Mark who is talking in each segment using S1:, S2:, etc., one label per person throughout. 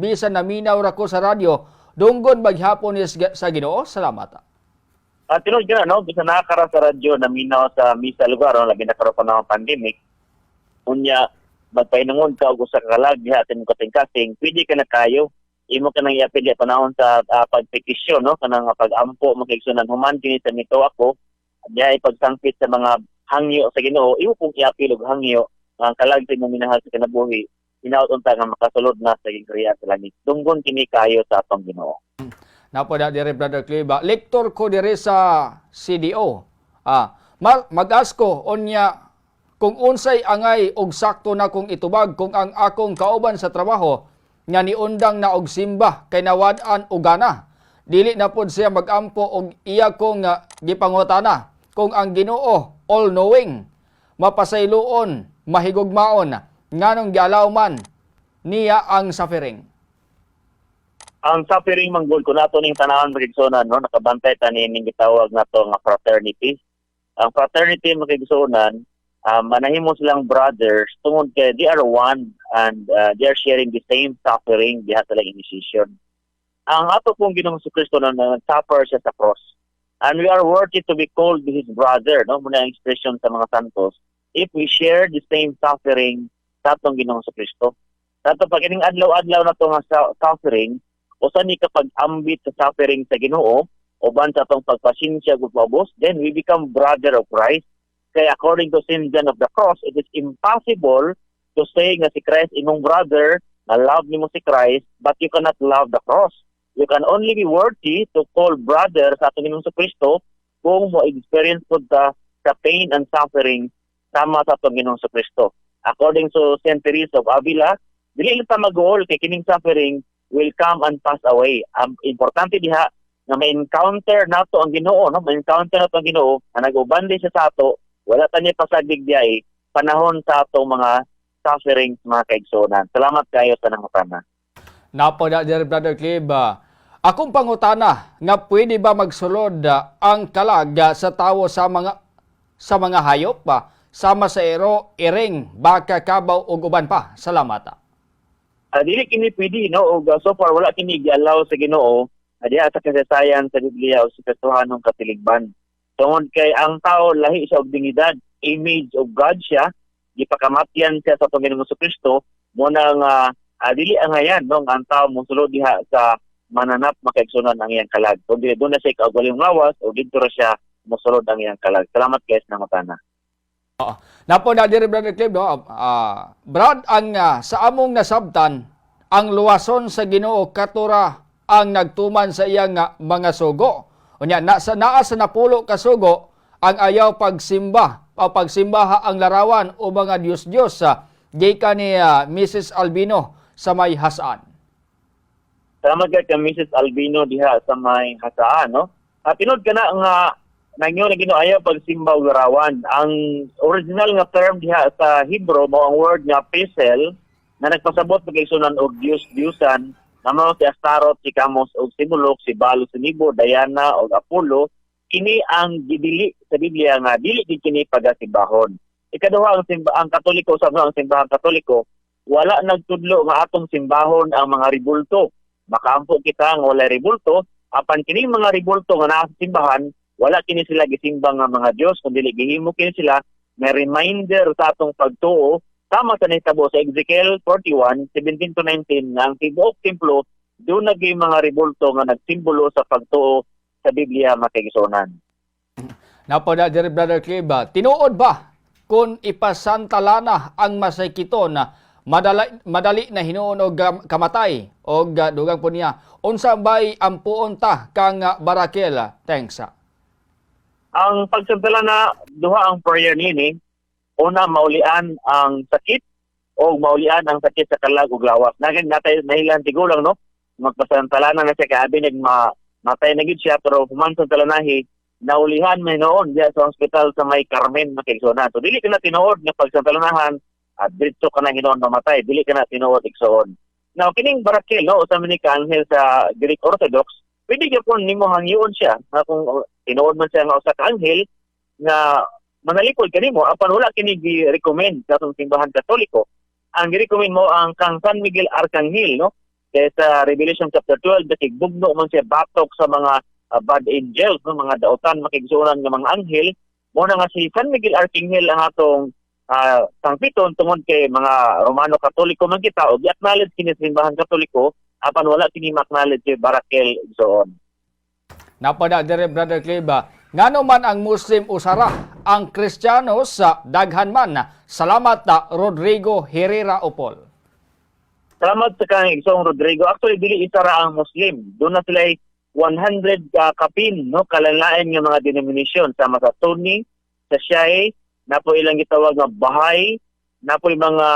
S1: Bisan naminaw ra ko sa radyo, dunggon maghapon is sa Ginoo. Salamat.
S2: Tinuod gyud, no, bisan naa ka ra sa radyo naminaw sa misa lugar, no, labi na karon pa ng pandemic. Unya magpainungod ka og usa ka kalag diha sa imong kasing-kasing, pwede ka na kayo. Imo ka nang iapil diha panahon sa pagpetisyon, no, kanang pag-ampo, mga kaigsunan, human kini sa nito ako, diha ipagsangpit sa mga hangyo sa Ginoo, imo pong iapil og hangyo nga ang kalag sa imong minahal sa kinabuhi, hinaut unta nga makasulod na sa gingharian sa langit. Dunggon kini kayo sa atong Ginoo.
S1: Napo na dire, Brother Cliba. Lektor ko dire sa CDO. Mag-ask ko unya kung unsay angay og sakto na kong itubag kung ang akong kauban sa trabaho nga niundang na og simba kay nawad-an og gana. Dili na pod siya magampo og iya kong gipangutana kung ang Ginoo all knowing, mapasayloon, mahigugmaon, nganong gialaw man niya ang suffering?
S2: Ang suffering manggol kung nato ning tanawon, mga kaigsuonan, no, nakabantay ta ning gitawag nato nga fraternity. Ang fraternity, mga kaigsuonan, manahimo silang brothers tungod kay they are one and they are sharing the same suffering diha sa initiation. Ang ato pong Ginoong Kristo na nag-suffer siya sa cross. And we are worthy to be called his brother, no? Muna ang expression sa mga santos. If we share the same suffering sa atong Ginoong Kristo. Sa ato pag ining adlaw-adlaw na to nga suffering, usa ni kapag ambit sa suffering sa Ginoo, uban sa atong pagpasensya ug paubos, then we become brother of Christ. Kaya according to St. John of the Cross, it is impossible to say nga si Christ imong brother, na love nimo si Christ, but you cannot love the cross. You can only be worthy to call brother sa atong Ginoong Kristo kung mo experience pud ka sa pain and suffering sama sa atong Ginoong Kristo. According to St. Teresa of Avila, dili lang ta mag-uol kay kining suffering will come and pass away. Ang importante diha nga ma-encounter nato ang Ginoo, no? Ma-encounter nato ang Ginoo nga nag-uban din siya sa ato, wala ta niya pasagdig diay panahon sa atong mga sufferings, mga kaigsuonan. Salamat kayo sa nangutana.
S1: Napo na dear Brother Clib, akong pangutana nga pwede ba magsulod ang kalag sa tawo sa mga hayop pa sama sa ero, iring, baka, kabaw ug uban pa? Salamat.
S2: Dili kini pwede, no, ug so far wala kini gi-allow sa Ginoo diha sa kasaysayan sa Biblia o sa Kristohanong katiligban. Tungod kay ang tao lahi siya og dignidad, image of God siya, gipakamatyan siya sa atong Ginoong Kristo, mo na nga dili angayan, no, nga ang tao mosulod diha sa mananap, mga kaigsuonan, ang iyang kalag. Kundi duna siya kaugalingong lawas o didto ra siya mosulod ang iyang kalag. Salamat guys nangutana.
S1: Napo na dear Brother Clib, no? Brad, ang sa among nasabtan, ang luwason sa Ginoo katura ang nagtuman sa iyang mga sugo. Unya na sa naa sa 10 ka sugo ang ayaw pagsimba o pagsimbaha ang larawan o mga Diyos-Diyos sa gikan ni Mrs. Albino sa may Hasaan.
S2: Salamat kay Mrs. Albino diha sa may Hasaan, no? At tinuod ka na nga nangyo na Ginoo ayaw pagsimba og larawan. Ang original nga term diha sa Hebrew mao ang word nga pesel na nagpasabot pag og Diyos Diyusan na mao si Astaroth, si Camos og si Molok, si Baal, si Nebo, Diana og Apollo. Kini ang gidili sa Biblia nga dili gid kini pagasimbahon. Ikaduha, ang Katoliko sa ang simbahan Katoliko wala nagtudlo nga atong simbahon ang mga ribulto. Makaampo kita nga wala ribulto, apan kining mga ribulto nga naa sa simbahan, wala kini sila gisimba nga mga Dios, kundi gihimo kini sila may reminder sa atong pagtuo sama sa nahitabo sa Ezekiel 41:17 to 19 nga ang tibuok templo duna gyud mga ribulto nga nagsimbolo sa pagtuo sa Biblia, mga kaigsuonan.
S1: Napo na dear Brother Clib, tinuod ba kung ipasantalana ang masakiton na madali na hinuon og kamatay og dugang po niya unsa bay ampuon ta kang Barakel? Thanks.
S2: Ang pagsantala na, duha ang prayer nini. Una, maulian ang sakit o maulian ang sakit sa kalag ug lawas. Naging natay nahilan tigulang, no. Magpasantalana na siya kay abi nag matay na gid siya, pero human sa talanahi naulihan may noon diya sa hospital sa may Carmen, mga kaigsuonan. So dili ka na tinuod nga pagsantalanahan at diretso ka na hinuon mamatay, dili ka na tinuod, igsoon. Now kining Barakel, no, usa man ni ka anghel sa Greek Orthodox, pwede gyapon nimo hangyoon siya nga kung tinuod man siya nga usa ka anghel nga manalipod kanimo, apan wala kini gi-recommend sa atong simbahan Katoliko. Ang gi-recommend mo ang kang San Miguel Arcangel, no. Kaya sa Revelation chapter 12, nakigbugno man siya batok sa mga bad angels, no, mga dautan, makigsuonan nga mga anghel. Mo na nga si San Miguel Archangel ang atong sangpiton tungod kay mga Romano Katoliko man kita og i-acknowledge kini sa Simbahan Katoliko, apan wala kini ma-acknowledge si Barakel, igsoon.
S1: Napada dire, Brother Cliba, ngano man ang Muslim usara, ang Kristiyano sa daghan man? Salamat ta, Rodrigo Herrera Opol.
S2: Salamat sa kang, igsoong Rodrigo. Actually, dili isa ra ang Muslim. Doon na sila 100 kapin, no, kalalain nga mga denomination sama sa Sunni, sa Shia, napo ilang gitawag nga Baha'i, napo mga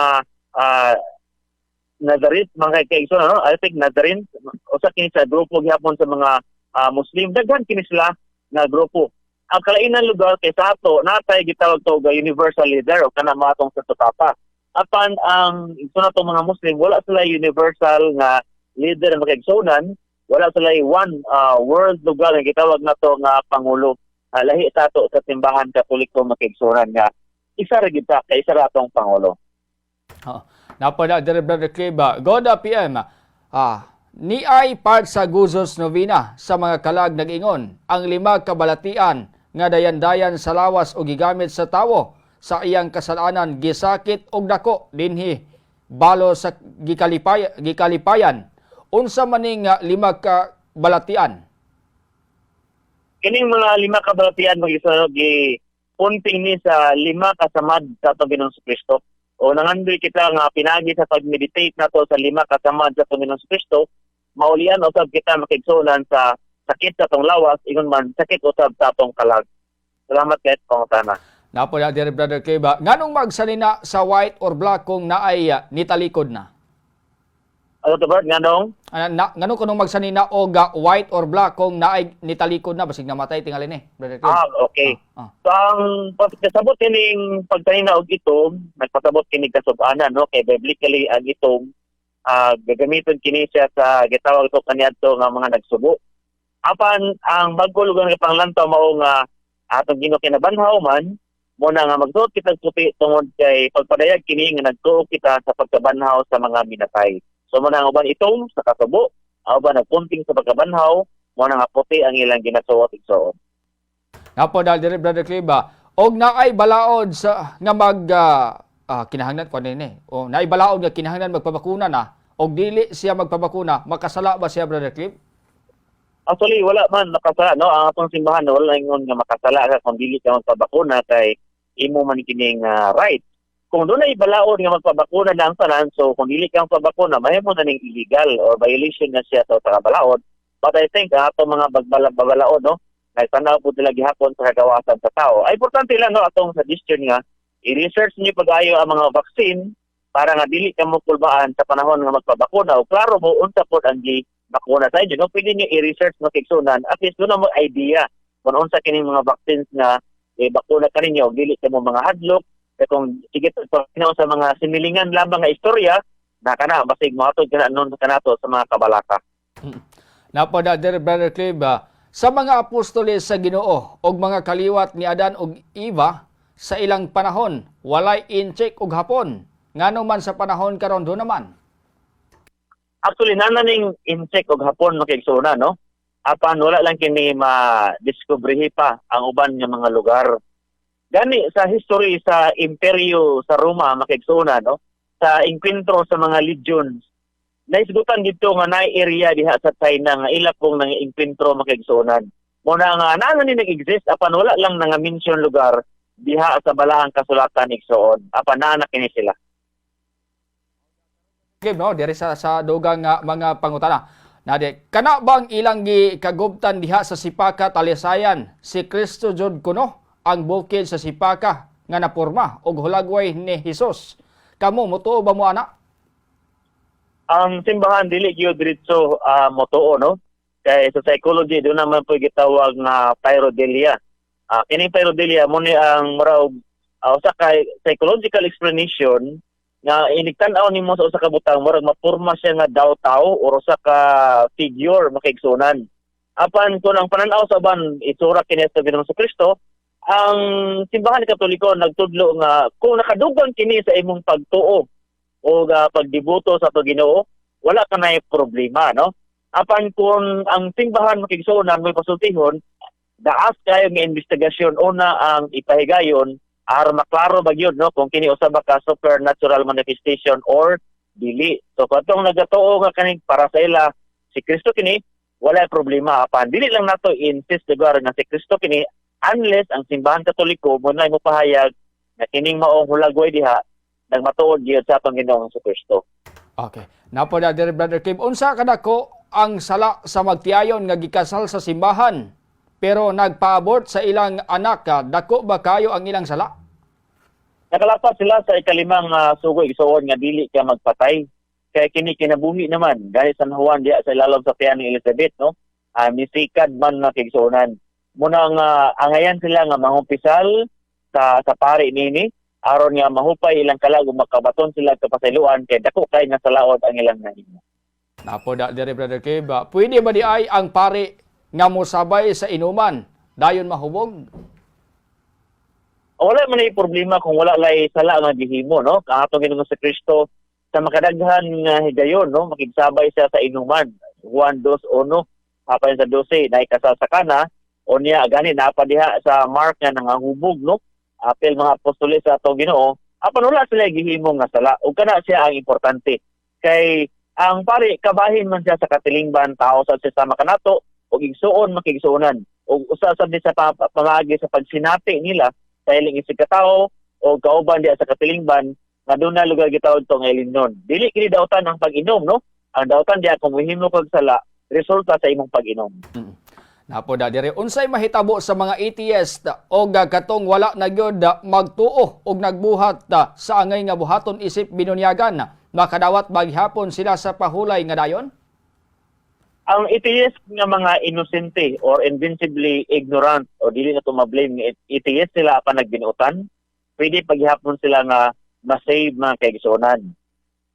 S2: Nazarene, mga kaigsoon, no? I think Nazarene, usa kini sa grupo gihapon sa mga Muslim. Daghan kini sila nga grupo. Ang kalainan lugar kay sa ato, natay gitawag to ga universal leader o kana mga atong Santo Papa. Apan ang igsoon nato mga Muslim, wala sila universal nga leader na makaigsunan, wala sila one world lugar nga gitawag nato nga pangulo. Lahi sa ato sa Simbahan Katoliko, makaigsunan, nga isa ra gyud ta kay isa ra atong pangulo.
S1: Oh. Napada dire, Brother Cliba, Goda PM, ni ay part sa Guzos Novena sa mga kalag nag-ingon ang lima ka balatian nga dayan-dayan sa lawas o gigamit sa tawo sa iyang kasalanan gisakit og dako dinhi balo sa gikalipayan. Unsa maning lima ka balatian?
S2: Kining mga lima ka balatian, mag-isa, gi punting ni sa lima ka samad sa atong Ginoong Kristo. O nangandoy kita nga pinagi sa pag-meditate nato sa lima ka samad sa atong Ginoong Kristo, maulian usab kita, makigsuonan, sa sakit sa atong lawas, ingon man sakit usab sa atong kalag. Salamat kay pangutana.
S1: Napada dire, Brother Cliba, nganong magsanina sa white or black kung naay nitalikod na?
S2: Ano to, Bert? Nganong?
S1: Ah, na, ngano kunong magsanina og white or black kung naay nitalikod na, basig namatay tingali ni, Brother Clib?
S2: Ah, okay.
S1: Ah.
S2: So ang pagkasabot kining pagtanina og itom, nagpasabot kini kasub-anan, no, kay biblically ang itom gagamiton kini siya sa gitawag to kaniadto nga mga nagsubo. Apan ang bag-o lugar nga panglantaw mao nga atong Ginoo kinabanhaw man, mo na nga magsuot kitag puti tungod kay pagpadayag kini nga nagtuo kita sa pagkabanhaw sa mga minatay. So mo na ang uban itom sa kasubo, ang uban nagpunting sa pagkabanhaw, mo na nga puti ang ilang ginasuot, igsoon.
S1: Napada dire, Brother Clib, og naay balaod sa nga mag kinahanglan ko nini. O naay balaod nga kinahanglan magpabakuna na og dili siya magpabakuna, makasala ba siya, Brother Clib?
S2: Actually, wala man makasala, no? Ang atong simbahan, wala ingon nga makasala ka kung dili ka magpabakuna kay imo man kining right. Kung doon ay balaod nga magpabakuna na ang tanan, so kung dili ka magpabakuna, mahimo na ning illegal or violation na siya sa balaod. But I think ang atong mga babalaod, no? Nagtanaw po nila gihapon sa kagawasan sa tao. Ay importante lang, no, atong suggestion nga i-research niyo pag-ayo ang mga vaccine para nga dili ka mo kulbaan sa panahon nga magpabakuna o klaro mo unsa pod ang gi bakuna sa inyo, no? Pwede niyo i-research, makigsunan, at least doon mo idea kung unsa kining mga vaccines nga eh, bakuna kaninyo, dili ka mo mga hadlok. Eh, kung sige pagpinaw sa mga sinilingan lamang nga istorya na kana basig mohatod kana nun kanato sa mga kabalaka.
S1: Napada dire, Brother Clib, sa mga apostoles sa Ginoo og mga kaliwat ni Adan ug Eva sa ilang panahon walay Intsik ug Hapon. Ngano man sa panahon karon do naman?
S2: Actually, nananing Intsik og Hapon, makigsuna, no? Apan wala lang kini ma-discovery pa ang uban nga mga lugar. Gani sa history sa imperyo sa Roma, makigsuna, no? Sa engkwentro sa mga legions, naisgutan dito nga naay area diha sa China nga ila pong nang engkwentro, makigsunan. Mo na nga naa ni nag-exist apan wala lang nga mention lugar diha sa balaang kasulatan, igsoon. Apan naa na kini sila.
S1: Clib, no, diri sa dugang nga mga pangutana. Nade, kana bang ilang gi kagubtan diha sa Sipaka, Talisayan, si Kristo jud kuno ang bukid sa Sipaka nga naporma og hulagway ni Hesus? Kamo mutuo ba mo ana?
S2: Ang simbahan dili gyud diretso motuo, no, kay sa psychology doon naman po gitawag nga pareidolia. Kining pareidolia mo ni ang mura og usa ka psychological explanation nga inig tan-aw nimo sa usa ka butang, murag mapurma siya nga daw tao or usa ka figure, makaigsunan. Apan kung ang pananaw sa uban itsura kini sa Ginoong Kristo, ang Simbahan Katoliko nagtudlo nga kung nakadugang kini sa imong pagtuo o pagdibuto sa ato Ginoo. Wala ka na problema, no? Apan kung ang simbahan, makigsuonan, may pasultihon, daas kayo nga investigasyon una ang ipahigayon aron maklaro ba gyud, no, kung kini usa ba ka supernatural manifestation or dili. So katong nagatuo nga kaning para sa ila si Kristo kini, wala problema, apan dili lang nato insist lugar nga si Kristo kini unless ang Simbahan Katoliko mo na mo pahayag na kining maong hulagway diha nagmatuod gyud sa atong Ginoong Kristo.
S1: Okay. Napo na diri, Brother Kim, unsa kadako ang sala sa magtiayon nga gikasal sa simbahan pero nagpa-abort sa ilang anak? Dako ba kayo ang ilang sala?
S2: Nakalapas sila sa ikalimang sugo, igsuon, nga dili ka magpatay. Kaya kini kinabuhi naman gani San Juan diha sa ilalom sa tiyan ni Elizabeth, no? Misikad man na kigsuonan. Muna nga angayan sila nga mangumpisal sa pari nini aron nga mahupay ilang kalag ug makabaton sila kapasayloan kay dako kay nga salaod ang ilang nahimo.
S1: Napo da diri, Brother Kim, pwede ba di ay ang pari nga mosabay sa inuman dayon mahubog?
S2: Wala man ay problema kung wala lay sala nga gihimo, no? Ang atong Ginoong sa Kristo sa makadaghan nga higayon, no, makigsabay siya sa inuman. Juan 2:1 apan sa 12 na ikasal sa Kana. Unya gani naa pa diha sa Mark nga nangahubog, no, apil mga apostoles sa atong Ginoo, apan wala sila gihimo nga sala. Ug kana siya ang importante kay ang pari kabahin man siya sa katilingban, tao sa sistema kanato ug igsuon makigsuonan ug usa sad ni sa pamaagi sa pagsinati nila sa ilang isig katao o kauban diha sa katilingban nga doon na lugar gitawag to nga ilinnon. Dili kini dautan ang pag-inom, no? Ang dautan diha kung mohimo kag sala resulta sa imong pag-inom.
S1: Napo da diri, unsay mahitabo sa mga atheist o katong wala na gyud magtuo og nagbuhat sa angay nga buhaton isip binunyagan? Makadawat ba gihapon sila sa pahulay nga dayon?
S2: Ang atheist nga mga inosente or invincibly ignorant o dili na to ma-blame nga atheist sila pa nagbinuotan, pwede paghihapon sila nga ma-save, mga kaigsuonan.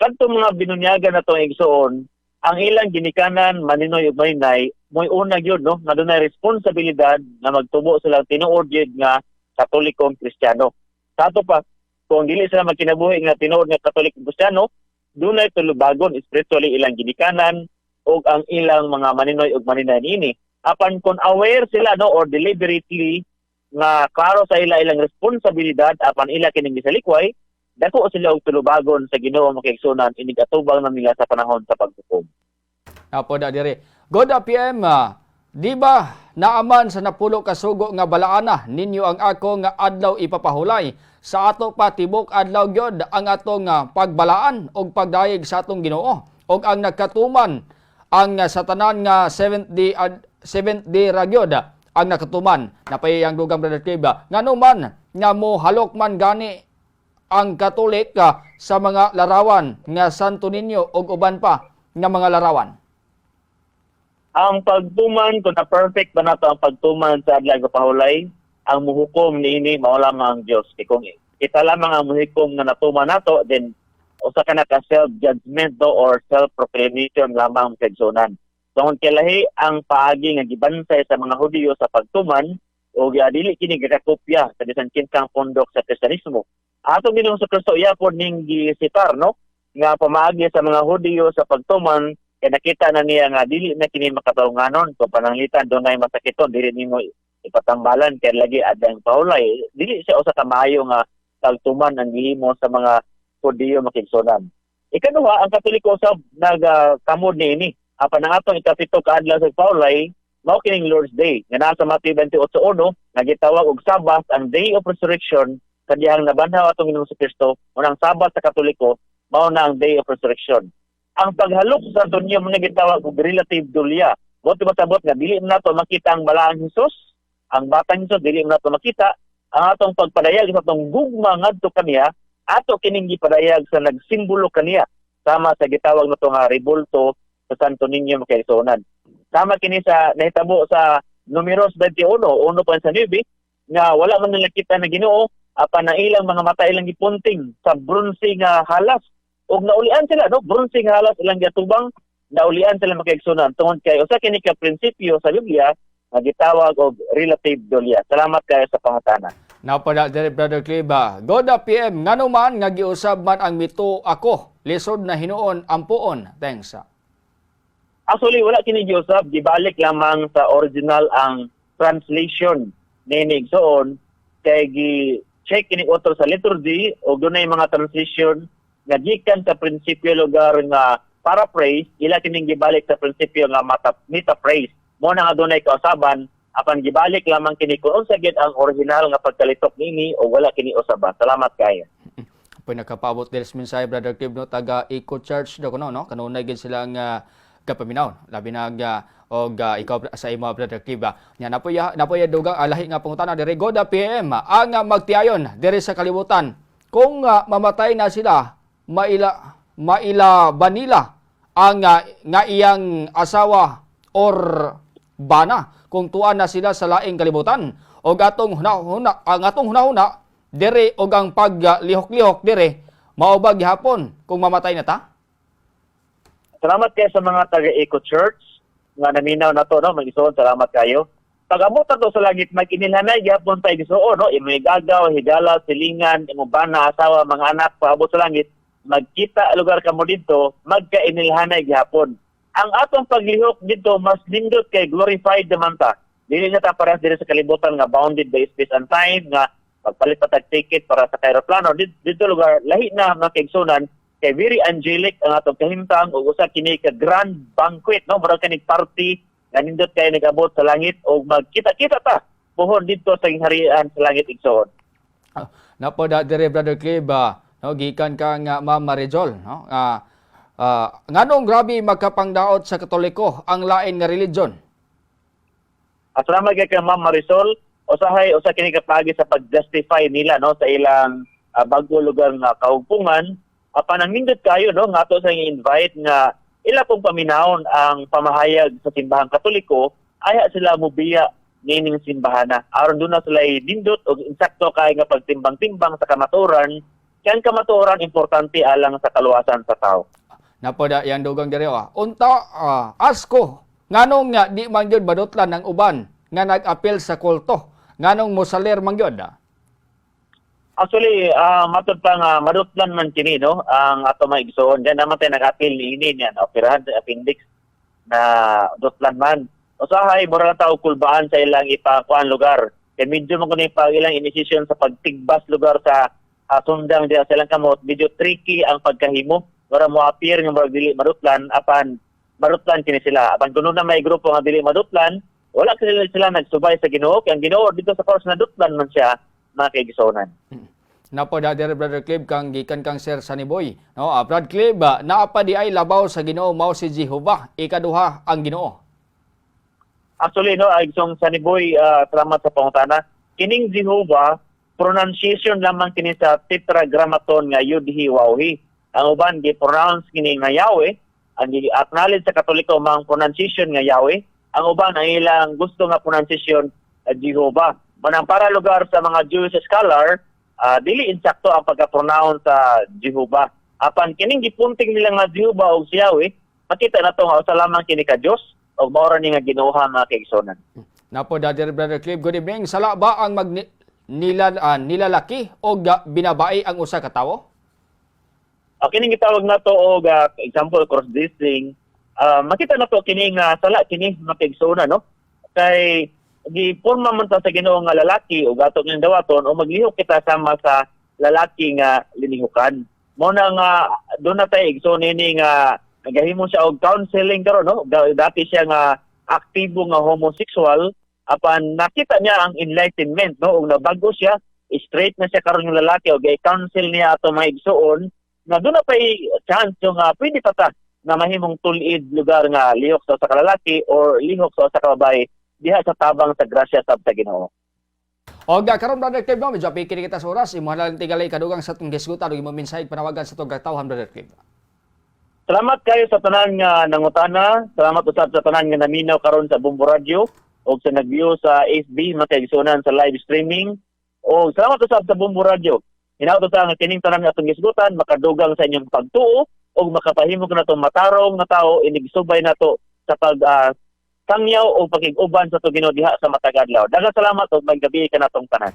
S2: Kadto mga binunyagan na itong igsuon, ang ilang ginikanan, maninoy ug maninay, mo'y una gyud, no, nga dunay responsibilidad nga magtubo silang tinuod gyud nga Katolikong Kristiyano. Sa ato pa, kung dili sila magkinabuhi nga tinuod nga Katolikong Kristiyano, dunay tulubagon spiritually ilang ginikanan ug ang ilang mga maninoy ug maninay niini. Apan kung aware sila, no, or deliberately nga klaro sa ila ilang responsibilidad apan ila kining gisalikway, dako sila og tulubagon sa Ginoo, makigsunan, inig atubang na nila sa panahon sa paghukom.
S1: Napo da diri. God PM, di ba naaman sa napulo ka sugo nga balaana ninyo ang ako nga adlaw ipapahulay? Sa ato pa tibok adlaw gyud ang atong pagbalaan og pagdayeg sa atong Ginoo og ang nagkatuman ang sa tanan nga seventh day ra gyud ang nakatuman. Napay ang dugang, Brother Kiba. Ngano man nga mo halok man gani ang Katolik sa mga larawan nga Santo Niño ug uban pa nga mga larawan?
S2: Ang pagtuman, kung na perfect ba nato ang pagtuman sa adlaw nga pahulay, ang muhukom niini mao lamang ang Dios. Kay kung kita lamang ang muhukom nga natuman nato, then usa ka na ka self-judgment, no, or self-proclamation lamang, kaigsunan. Tungod kay lahi ang paagi nga gibansay sa mga Hudiyo sa pagtuman o dili kini gakakopya sa bisan kinsang pundok sa Kristiyanismo. Atong Ginoong sa Kristo iya pod ning gisitar, no, nga pamaagi sa mga Hudiyo sa pagtuman kay nakita na niya nga dili na kini makatawunganon kung pananglitan dunay masakiton, dili nimo ipatambalan kay lagi adang pahulay. Dili siya usa ka maayo nga pagtuman ang gihimo sa mga Hudiyo, makigsunan. Ikaduha, ang Katoliko usab nagakamod niini. Apan ang atong ikapito ka adlaw sa pahulay mao kining Lord's Day nga naa sa Matthew 28:1 nga gitawag og Sabbath, ang Day of Resurrection sa dihang nabanhaw atong Ginoong Kristo. Unang Sabbath sa Katoliko mao na ang Day of Resurrection. Ang paghalok sa Santo Niño mo gitawag og relative dulia. Mo pasabot nga dili man nato makita ang balaang Hesus, ang batang Hesus dili man nato makita. Ang atong pagpadayag sa atong gugma ngadto kaniya, ato kining gipadayag sa nagsimbolo kaniya sama sa gitawag nato nga rebulto sa Santo Niño, makaigsuonan. Sama kini sa nahitabo sa Numeros 21, 1.9 nga wala man nila kita na Ginoo apan ang ilang mga mata ilang gipunting sa bronze nga halas ug naulian sila, no? Bronze nga halas ilang giatubang, naulian sila, makaigsunan, tungod kay usa kini ka prinsipyo sa Biblia nga gitawag og relative dulia. Salamat kayo sa pangutana.
S1: Napada dire, Brother Cliba. Goda PM, ngano man nga giusab man ang mituo ako? Lisod na hinuon ampuon. Thanks.
S2: Actually, wala kini giusab, gibalik lamang sa original ang translation ni igsoon kay gi check kini author sa liturgy o dunay mga translation nga gikan sa prinsipyo lugar nga paraphrase, ila kining gibalik sa prinsipyo nga mata, metaphrase. Mo na nga dunay kausaban, apan gibalik lamang kini kung unsa gid ang original nga pagkalitok niini o wala kini usaban. Salamat kayo.
S1: Poy nakapaabot diri sa mensahe, Brother Clib, no, taga Eco Church daw kuno, no, kanunay gid sila nga kapaminaw labi na og ikaw sa imo, Brother Clib. Nya napoy dugang lahi nga pangutana diri. Goda PM, ang magtiayon diri sa kalibutan, kung mamatay na sila, maila maila ba nila ang nga iyang asawa or bana kung tuan na sila sa laing kalibutan? Og atong hunahuna, ang atong hunahuna diri og ang paglihok-lihok diri, mao ba gihapon kung mamatay na ta?
S2: Salamat kayo sa mga taga Eco Church nga naminaw na to, no, mag-isuon, salamat kayo. Pag abot na to sa langit, mag-inilhanay gyapon tayo gisuon, no, imo igagaw, higala, silingan, imo bana, asawa, mga anak, paabot sa langit, magkita lugar kamo dito, magkainilhanay gihapon. Ang atong paglihok dito mas nindot kay glorified naman ta. Dili na ta parehas diri sa kalibutan nga bounded by space and time nga pagpalit pa tag ticket para sa aeroplano dito lugar, lahi na mga kaigsunan, kay very angelic ang atong kahimtang ug usa kini ka grand banquet, no, murag kini party nga nindot kay nag-abot sa langit ug magkita-kita ta puhon didto sa gingharian sa langit, igsoon.
S1: Napo da dire, Brother Clib, no, gikan ka nga Ma'am Marijol, no, nganong grabe magkapangdaot sa Katoliko ang lain nga religion?
S2: Salamat kay kay Ma'am Marisol. Usahay usa kini ka paagi sa pag-justify nila, no, sa ilang bago lugar nga kaugpungan. Apan ang nindot kayo, no, nga ato sa invite nga ila pong paminawon ang pamahayag sa simbahang Katoliko, aya sila mubiya nining simbahana. Aron doon na sila nindot og insakto kay nga pagtimbang-timbang sa kamatuoran, kay ang kamatuoran importante alang sa kaluwasan sa tao.
S1: Napo da yang dugang dire. Unta asko nganong nga di man gyud madutlan ng uban nga nag-apel sa kulto? Nganong mosalir man gyud?
S2: Actually, matod pa nga madutlan man kini, no, ang ato mga igsoon. Diyan naman tayo nag-appeal ni ini niya, no, operahan sa appendix na dutlan man. Usahay mura lang tao kulbaan sa ilang ipakuan lugar. Kay medyo man kuno pa ilang initiation sa pagtigbas lugar sa sundang diya sa ilang kamot, medyo tricky ang pagkahimo. Mura mo appear nga murag dili madutlan, apan madutlan kini sila. Apan kuno na may grupo nga dili madutlan, wala sila nagsubay sa Ginoo. Kay ang Ginoo dito sa cross, nadutlan man siya, mga kaigsuonan.
S1: Napo da dire, Brother Clib, kang gikan kang Sir Sunny Boy. No, Brad Clib, naa pa di ay labaw sa Ginoo, mao si Jehovah, ikaduha ang Ginoo?
S2: Actually, no, ay isong Sunny Boy, salamat sa pangutana. Kining Jehovah, pronunciation lamang kini sa Tetragrammaton nga Yud He Waw He. Ang uban gi-pronounce kini nga Yahweh, ang gi-acknowledge sa Katoliko mang pronunciation nga Yahweh. Ang uban, ang ilang gusto nga pronunciation, Jehovah. Manang para lugar sa mga Jewish scholar, dili insakto ang pagka-pronounce sa Jehovah. Apan kining gipunting nila nga Jehovah o si Yahweh, makita na to nga usa lamang kini ka Dios og mao ra ni nga Ginoo, mga kaigsuonan.
S1: Napo da dire, Brother Clib, good evening. Sala ba ang mag nila, nilalaki o binabae ang usa ka tawo?
S2: Kining gitawag nato og example cross-dressing, makita nato kini nga sala kini, mga kaigsuonan, no? Kay giporma man ta sa Ginoo nga lalaki ug ato ning dawaton o maglihok kita sama sa lalaki nga linihukan. Mo na nga doon na tay igsoon nini nga nagahimo siya og counseling karon, no. Dati siya nga aktibo nga homosexual, apan nakita niya ang enlightenment, no, ug nabago siya, straight na siya karon ng lalaki og i-counsel niya ato mga igsoon nga doon na pa'y chance yung pwede pa ta na mahimong tulid lugar nga lihok sa usa ka lalaki or lihok sa usa ka babae diha sa tabang sa grasya sab sa Ginoo.
S1: Og karon, Brother Clib, no, medyo apiki kita sa oras. Imo lang tigalay kadugang sa atong gisgutan ug imong mensahe, panawagan sa atong katawhan, Brother Clib.
S2: Salamat kayo sa tanan nga nangutana. Salamat usab sa tanan nga naminaw karon sa Bombo Radio o sa nag-view sa FB, mga kaigsuonan, sa live streaming. O salamat usab sa Bombo Radio. Hinaot ta nga kining tanan nga atong gisgutan makadugang sa inyong pagtuo o makapahimo nato matarong nga tao inigsubay nato sa pag sangyaw o pakig-uban sa atong Ginoo diha sa matag adlaw. Daghang salamat ug maggabi kanatong tanan.